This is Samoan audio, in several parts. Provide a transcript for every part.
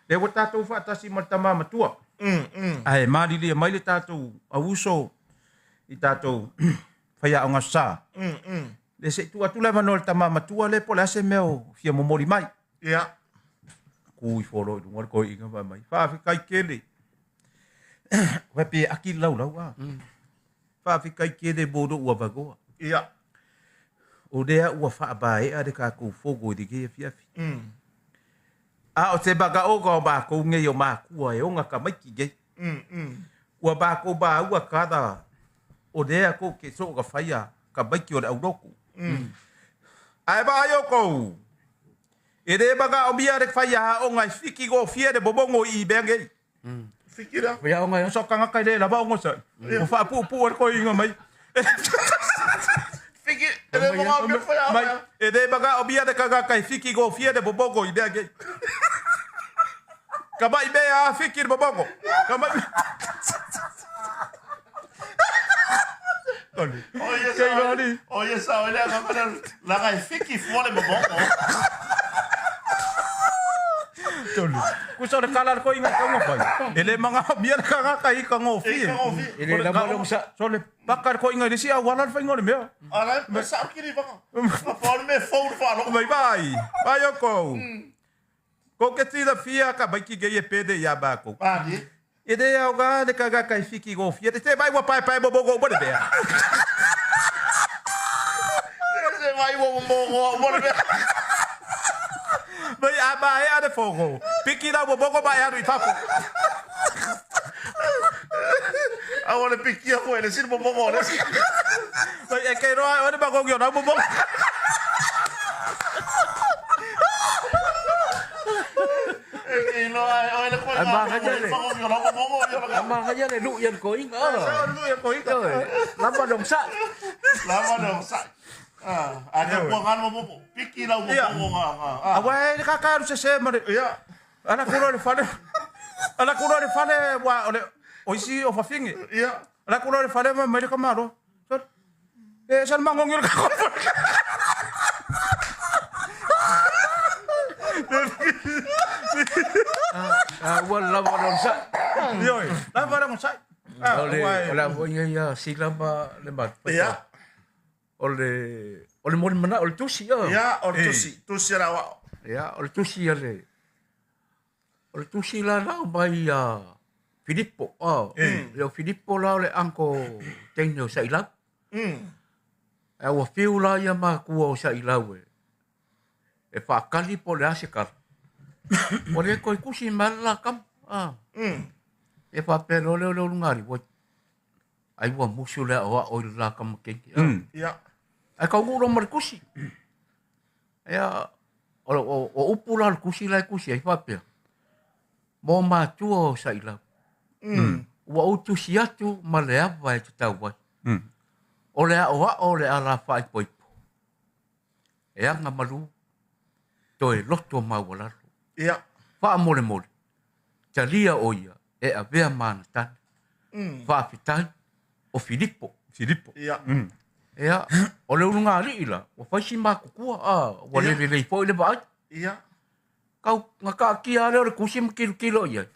Lea ua tatou faatasi ma le tama matua. Ae malilie mai le tatou auuso i tatou faiaoga sa. Le se i tuu atu le avanoa i le tama matua lea po o le a se mea o fia momoli mai. Ia. Ku ifo loa i luga le toeaina fai mai, faafetai tele. Fai pe aki le laulau a. Faafetai tele mo lou avanoa. Ia. O lea ua faamaea le tatou fono i lenei afiafi. A o se manaoga o matou nei o matua e ona tamaiti nei. Ua matou maua tala o lea tou te soona faia tamaiti o le aulotu. Ae vaai outou, e le manaomia le faiaoga e fiki gofie le momono i mea nei. Fiki lea. Faiaoga O so tagata e le lava ogasai. Ua faapuupuu ai le toeaina mai. Fiki, e le manaomia faiaoga. Mai, e le manaomia le tagata e fiki gofie le momono i mea nei. Tamai mea a fiki le momono. Tamai. O ia Kei sao. lali. O ia sao le aga la e fiki fua le momono. Tolu. Kusa o le kala le toeaina i taunga fai. E le manaomia le tagata i kagofie. E kagofie. E le lava le ogasai. So le paka le toeaina i le isi auala le faiga o le mea. Ala e sao kiri vanga. Ma pa le me fou le whaalogo. Mai vai. Vai o kou. Kou ke silafia tamaiti nei e pele iā makou. Mani. E le aoga le tagata e fiki gofie. Te mai ua paepae momono uma le mea. Se mai ua momono uma le mea. Mai a maea le fono. Piki lau momono ma e alu i fafo. Aua le pikia koe le sini momono le si. Mai e ke roa o le magogi o lau momono. E ke iloa e oe le koe Ai, ngā manaia le. whangogi o lau momono i o A manaia le lui a le toeaina a. Lu e koe. Ioe, lava le ogasai. Lava le ogasai. A te kua ngā momono. Piki lau momono ngā ngā. Aua e le kaka alu sese ma le. Ia. Ala kulo le fale. Ala kulo le fale wa o le o isi o fafine. Ia. Ala kulo le fale ma mai le kamalo. So e sa le magogi o le kako. A ua lava le ogasai. Ioe, lava le ogasai. O le o le a foi ia sila ma le matu. Ia. O le moli manao o le tusi a. Ia, o le tusi. Tusi ala wao. Ia, o le tusi a le o le tusi la na aumai ia Filipo a. Ia o Filipo la o le uncle teine o Sa'ilau. Ae ua fiu la ia matua o Sa'ilau e e faakali po o le a se kala. Ua le toe tusi mai le la kama. A. E faapea loa lea o le ulugalii ua ai ua musu le aoao i le la kama keiki. A. Ia. Ae taunuu loa ma le tusi. Ia o upu la o le tusi la e tusi ai faapea. Mo matua o Sa'ilau. Ua ou tusi atu ma le ava e tatau ai. O le aoao o le ala faaipoipo. E aga malu toe loto maualalo. Ia. Faamolemole. Talia o ia e avea ma ana tane. Faafetai o Filipo. Filipo. Ia. Ia, o le ulugalii la, ua fai si matutua, a, ua le lelei foi le vaai. Ia. Kau na taatia lea o le tusi ma tilotilo i ai.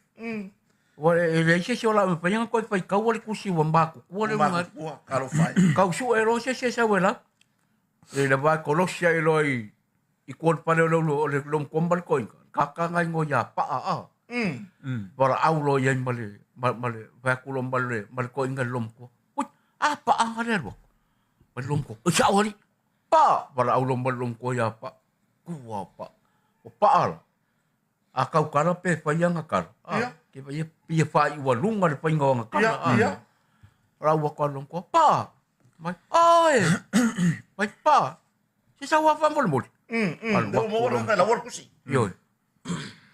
Ua e leai se isi o lau mafai ona toe faitaua le tusi ua matutua le ulugalii. Makutua, kalo fai. Kau sue loa se isi e sau e lau. E le vae kolosi ai loa i i tua o le fale o le ulu o le lomatua ma le toeaina. Kaka ngai ngo ia paa a. Valaau loa i ai ma le ma le fai atu loa ma le toeaina i le lomatua. Ui, a paaga lea lua. Ma le lomatua. E sa'o alii. Pa! Valaau loa ma le lomatua ia pa. Tua o pa. O paa la. A kau kala pe fai ana kala. A, Ia. ke vai ia faaiualuga le faiga o ana kala. Ia, A. ia. Valaau atu a le lomatua. Pa! Mai, oe! Mai pa! Se sau lava faamolemole. Alu Leo atu mo loa. wala ka la kusi. Ioe.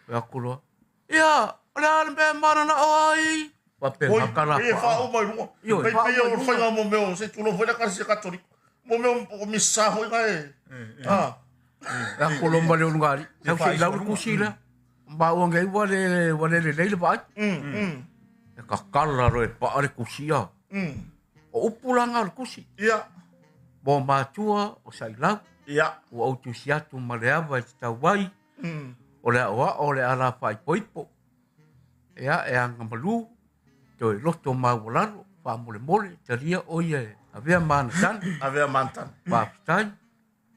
Fai atu loa. Ia, o le a le mea e mananao ai. Faapea Oi, kala e paa. fa o mai lunga. Ioe, Pai faauma pai i o luga. whainga mo meo, se tulo foi la kasi katoliko. Mo meo o misa hoi ka e. Ah. Fai atu loa ma le ulugalii. Sau se i lau le kusi lea. Maua nei ua le lelei le vaai. E kakala loa e paa le kusi a. O upu la na o le kusi. Ia. Mo matua o Sa'ilau. Ia. Ua ou tusi atu ma le ava e tatau ai. O le aoao o le ala faaipoipo. Ia, e agamalu, toe loto maualalo, faamolemole, talia o ia e avea ma ana tane. Avea ma ana tane. Faafetai,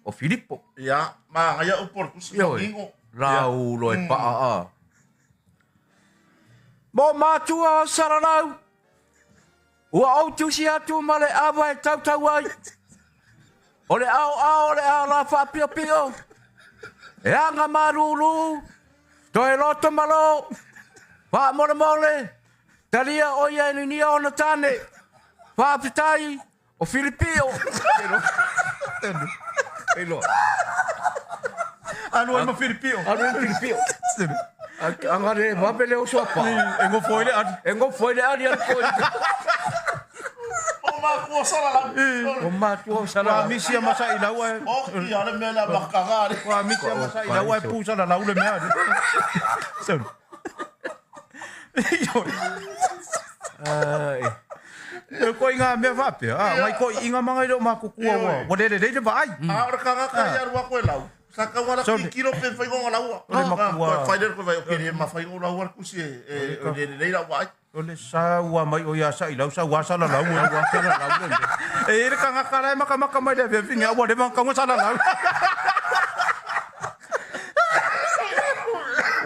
o Filipo. Ia, manaia upu o le tusi manino. Lau loa e paa a. Mo matua o Salalau, ua ou tusi atu ma le ava e tautau ai. O le aoao o le ala faapiopio, e aga malulu, toe loto malo, faamolemole, talia o ia e ninia ona tane. Faafetai, o Filipio. Alu ai ma Filipio. Alu ai ma Filipio. Anga le vape le oso apa. E ngofo ai le ali. E ngofo ai le ali ali koi. O matua sala lau. O matua sala lau. Ua misi a masa i lau e. O ki ale mea le makanga ale. Ua misi a masa i lau e pu sala lau le mea. Ai. E ko inga mea faapea. A, ngai ko inga manga i leo makukua ua. Ua lele lele vaai. A, o le kagaka i alu aku e lau. Sa kau ala ki kilo pe whai ngonga laua. O le makua. Whai lele koe vai o kere ma whai ngonga laua le kusi e lele lei lau vaai. O le sa ua mai o ia sa i lau sa ua sala lau. Ua sala lau. E i le kagaka lai maka maka mai le awhiawhinga ua le maka sala lau.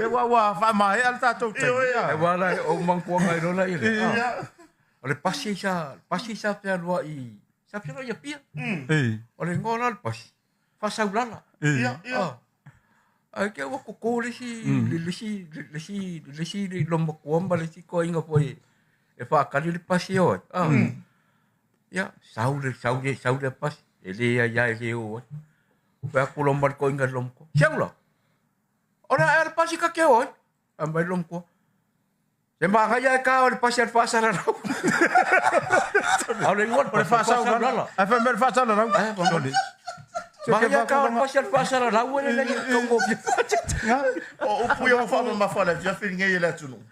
E ua ua whaamae ala tātou te. E wā lai o mangkuanga i rola i le. O le pasi sa, pasi sa pea lua i, sa pea lua i Apia. O le ngoa la le pasi. Faasaulala. Ia, ia. Ai ke ua koko le isi, le isi, le isi, le isi le lomakua ma le isi koaiga foi e faakali le pasi o ai. Ia, sau le, sau le, sau le pasi. E le ai ia e le o ai. Fai atu lo ma le koaiga le lomakua. Sau la. O le ae le pasi ka ke o ai. A mai le lomakua. Se manaia e ka o le pasi a le faasalalau. A o le igoa o le faasaulala. Ae fai mai le faasalalau. Manaia e ka o le pasi a le faasalalau e lelei e tongo O upu ia ua faamamafa i le afiafi lenei e le atunuu.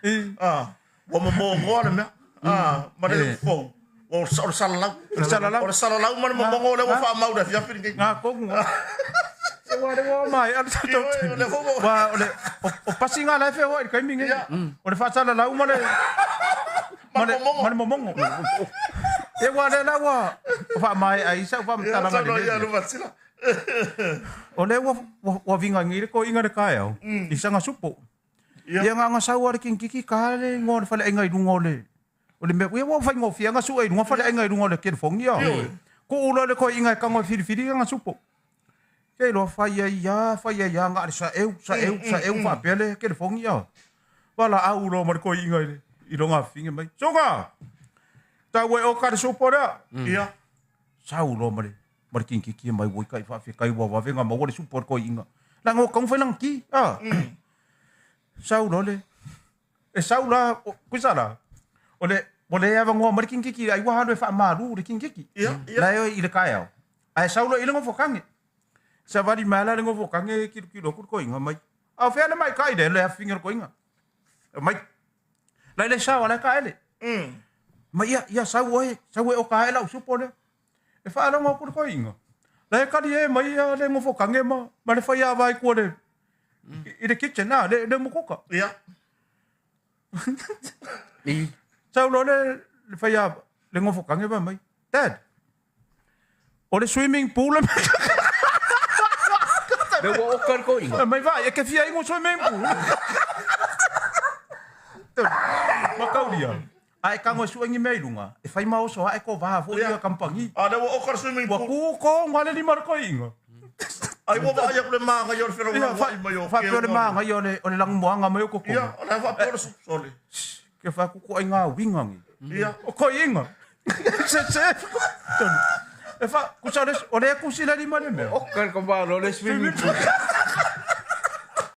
Ua momogoa le mea. Ma le fou. O le salalau. O le salalau. O le salalau ma le momogo lea ua faamau i le afiafi lenei. Ngā kongu. E wā le wā mai, ala tātou te. Wā, o le, o pasi ngā lai whea i le kaimi ngai. O le faasalalau ma le, ma le, ma le momongo. E wā le la wā, o wha mai ai sa wha mtala ngai le. O le ua, ua vinga ngi le ko inga le kaeao, i sanga supo. Ia ngā ngā sau a le kinkiki ka le ngoa le whale ainga i lunga o le, o le mea, ia ua whai ngō whianga su e lunga whale ainga i lunga o le kelefongi ia. Ko ula le ko inga e kango e whiriwhiri ngā supo. Ke loa whai ai ia, whai ai ia, ngā sa eu, sa eu, sa eu whapea le kelefongi ia. Wala au lo ma le ko inga i le, i longa whinga mai. Soka! Tau e o ka le supo rea. Ia. Sau lo ma le, ma le kinkiki mai ua i kai whawhia kai ua wawenga ma ua le supo le ko inga. La ngō kaung whai lang ki, ah. Sau lo le. E sau la, kuisa la. O le, o le ava ngoa ma le kinkiki, ai ua halu e whaamalu le kinkiki. Ia, ia. La e i le kaeao. Ai sau lo i le ngofokange. Sa vari mai la le ngofokange kilo kilo ku ko inga mai. Au whea le mai kai le le awhinga ko inga. Mai. La le sau ala ka ele. Ma ia, ia sau oe, sau e o ka ela usupo le. E whaalongo ku ko inga. La e kari e mai ia le ngofokange ma, ma le whai a vai kua le, i le kitchen na, le, le mukoka. Ia. Sau lo le, le whai a, le ngofokange ba mai. Dad, o le swimming pool le Le ua oka le koiga. Mai vai, e ke fia ingo swimming pool. Makauria. Ai kango suengi mea i lunga. E whai maoso hae ko vaha fo ia kampangi. A le ua oka le swimming Ua pool. kuko ngā le lima le koiga. Ai ua vaai aku le maanga i o le whenua Ia, wai mai o whapea le maanga i o le, o le langumoanga mai o koko. Ia, o le whapea o le sole. Ke whakuku ai ngā winga ngi. Ia. O koiga. Se se. E wha, kusa o le, o le kusi le lima le mea. Oka le kamalo le swimming pool.